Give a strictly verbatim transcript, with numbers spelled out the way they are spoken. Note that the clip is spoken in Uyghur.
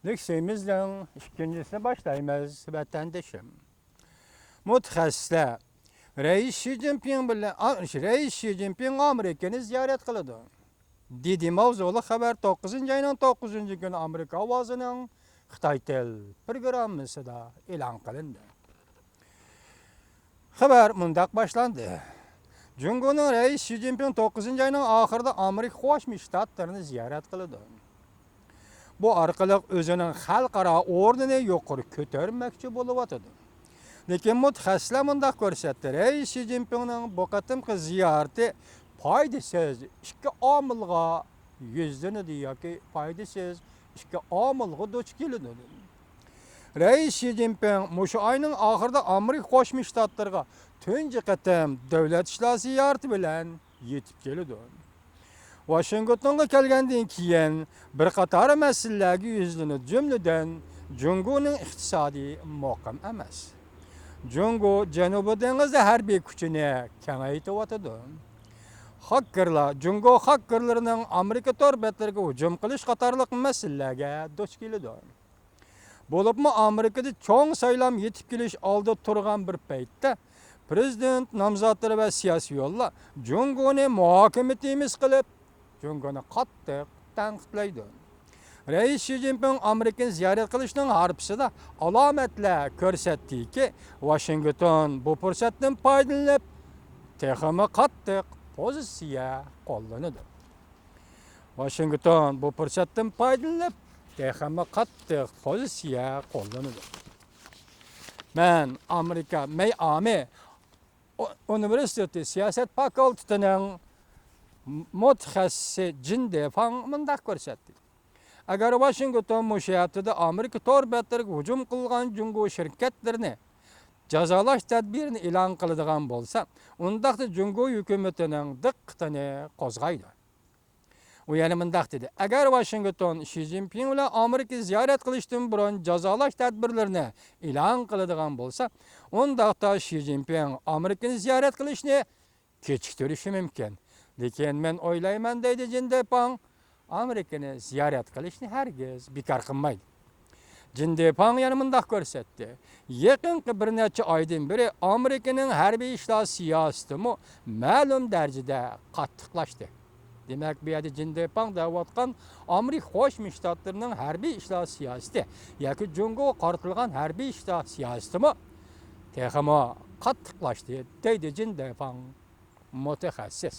لېكسىيىمىزنىڭ ئىككىنچىسىنى باشلايمىز، ۋەتەندىشىم. مۇتەخەسسىسلەر رەئىس شى جىنپىڭ بىلەن، ئا، رەئىس شى جىنپىڭ ئامېرىكىنى زىيارەت قىلىدۇ، دېدى ماۋزۇلۇق خەۋەر توققۇزىنچى ئاينىڭ توققۇزىنچى كۈنى ئامېرىكا ئاۋازىنىڭ خىتاي تىل پروگراممىسىدا ئېلان قىلىندى. خەۋەر مۇنداق باشلاندى. جۇڭگونىڭ رەئىس شى جىنپىڭ توققۇزىنچى ئاينىڭ ئاخىرىدا ئامېرىكا قوشما شتاتلىرىنى زىيارەت قىلىدۇ. بۇ ئارقىلىق ئۆزىنىڭ خەلقئارا ئورنىنى يۇقىرى كۆتۈرمەكچى بولۇۋاتىدۇ. لېكىن مۇتەخەسسىسلەر مۇنداق كۆرسەتتى، رەئىس شى جىنپىڭنىڭ بۇ قېتىمقى زىيارىتى پايدىسىز ئىككى ئامىلغا يۈزلىنىدۇ ياكى پايدىسىز ئىككى ئامىلغا دۇچ كېلىدۇ. رەئىس شى جىنپىڭ مۇشۇ ئاينىڭ ئاخىرىدا ئامېرىكا قوشما شتاتلىرىغا تۇنجى قېتىم دۆلەت ئىشلار زىيارىتى بىلەن يېتىپ كېلىدۇ. ۋاشىنگتونغا كەلگەندىن كېيىن بىر قاتار مەسىلىلەرگە يۈزلىنىدۇ، جۈملىدىن جۇڭگونىڭ ئىقتىسادى مۇقىم ئەمەس. جۇڭگو جەنۇبىي دېڭىزدا ھەربىي كۈچىنى كېڭەيتىۋاتىدۇ. خاككېرلار، جۇڭگو خاككېرلىرىنىڭ ئامېرىكا تور بەتلىرىگە ھۇجۇم قىلىش قاتارلىق مەسىلىلەرگە دۇچ كېلىدۇ. بولۇپمۇ ئامېرىكىدا چوڭ سايلام يېتىپ كېلىش ئالدىدا تۇرغان بىر پەيتتە، پىرېزىدېنت نامزاتلىرى ۋە سىياسىيونلار جۇڭگونى مۇھاكىمە تېمىسى قىلىپ، جۇڭگونى قاتتىق تەنقىدلەيدۇ. رەئىس شى جىنپىڭ ئامېرىكىنى زىيارەت قىلىشىنىڭ ھارپىسىدا ئالامەتلەر كۆرسەتتىكى، ۋاشىنگتون بۇ پۇرسەتتىن پايدىلىنىپ، تېخىمۇ قاتتىق پوزىتسىيە قوللىنىدۇ. ۋاشىنگتون بۇ پۇرسەتتىن پايدىلىنىپ، تېخىمۇ قاتتىق پوزىتسىيە قوللىنىدۇ. مەن ئامېرىكا مەيئامى ئۇ-، ئۇنىۋېرسىتېتى سىياسەت فاكۇلتېتىنىڭ مۇتەخەسسىسى جىن دېفاڭ مۇنداق كۆرسەتتى. ئەگەر ۋاشىنگتون مۇشۇ ھەپتىدە ئامېرىكا تور بەتلىرىگە ھۇجۇم قىلغان جۇڭگو شىركەتلىرىنى جازالاش تەدبىرىنى ئېلان قىلىدىغان بولسا، ئۇنداقتا جۇڭگو ھۆكۈمىتىنىڭ دىققىتىنى قوزغايدۇ. ئۇ يەنە مۇنداق دېدى، ئەگەر ۋاشىنگتون شى جىنپىڭ بىلەن ئامېرىكا زىيارەت قىلىشتىن بۇرۇن جازالاش تەدبىرلىرىنى ئېلان قىلىدىغان بولسا، ئۇنداقتا شى جىنپىڭ ئامېرىكىنى زىيارەت قىلىشنى كېچىكتۈرۈشى مۇمكىن. لېكىن مەن ئويلايمەن، دەيدۇ جىن دېپاڭ، ئامېرىكىنى زىيارەت قىلىشنى ھەرگىز بىكار قىلمايدۇ. جىن دېپاڭ يەنە مۇنداق كۆرسەتتى، يېقىنقى بىر نەچچە ئايدىن بېرى ئامېرىكىنىڭ ھەربىي ئىشلار سىياسىتىمۇ مەلۇم دەرىجىدە قاتتىقلاشتى. دېمەك، بۇ يەردە جىن دېپاڭ دەۋاتقان ئامېرىكا قوشما شتاتلىرىنىڭ ھەربىي ئىشلار سىياسىتى ياكى جۇڭگوغا قارىتىلغان ھەربىي ئىشلار سىياسىتىمۇ تېخىمۇ قاتتىقلاشتى، دەيدۇ جىن دېفاڭ مۇتەخەسسىس.